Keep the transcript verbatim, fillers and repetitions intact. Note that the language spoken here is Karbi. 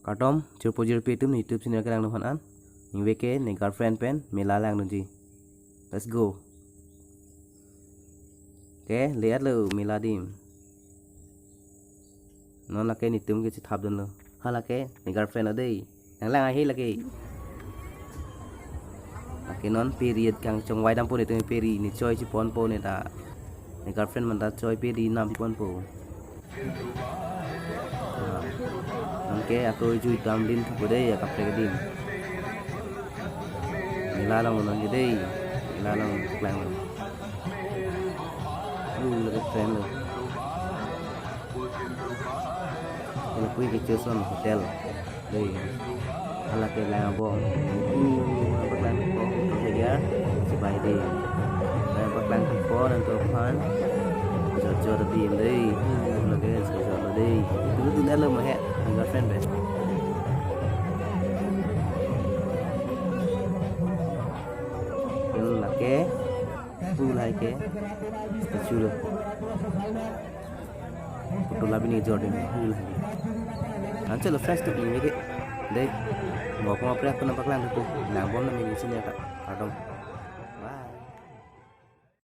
Kardom, jirpo jirpi atum, YouTube channel kelang aphan an. Ningve ke ne girlfriend pen mela langdunji. Let's go. Ke, le-etlo mela adim. Non lake netum ke chethapdunlo. Halake ne girlfriend lo dei. Nanglang ahe lake. Lake non period kangchongvai dampo, netum peri ne choi chiponpo ne ta. Ne girlfriend manta choi peri nam chiponpo. Ah, non ke ako jui dam din thupo dei, akaprek adim. Mela along non ke dei. Mela along klang lo. Uh, lake friend lo. Hala pui ke Choson Hotel. Dei. Halake lang abong. Uh, paklang abong. Hotel ya. Chibai dei. Lang paklang abong nangtum aphan. Jor jor adim dei. Uh, lake jor jor lo dei. Dulu dulu lo mahe. Girlfriend be. Lake. Hu lahai ke statue lo. Photo labi ne jor dei, hu lahai ke. Anchot lo fresh tuk ningve ke. Dei. Mo ko apre ako nangpaklang thupo. Langbom nang ningve sini ata. Kardom.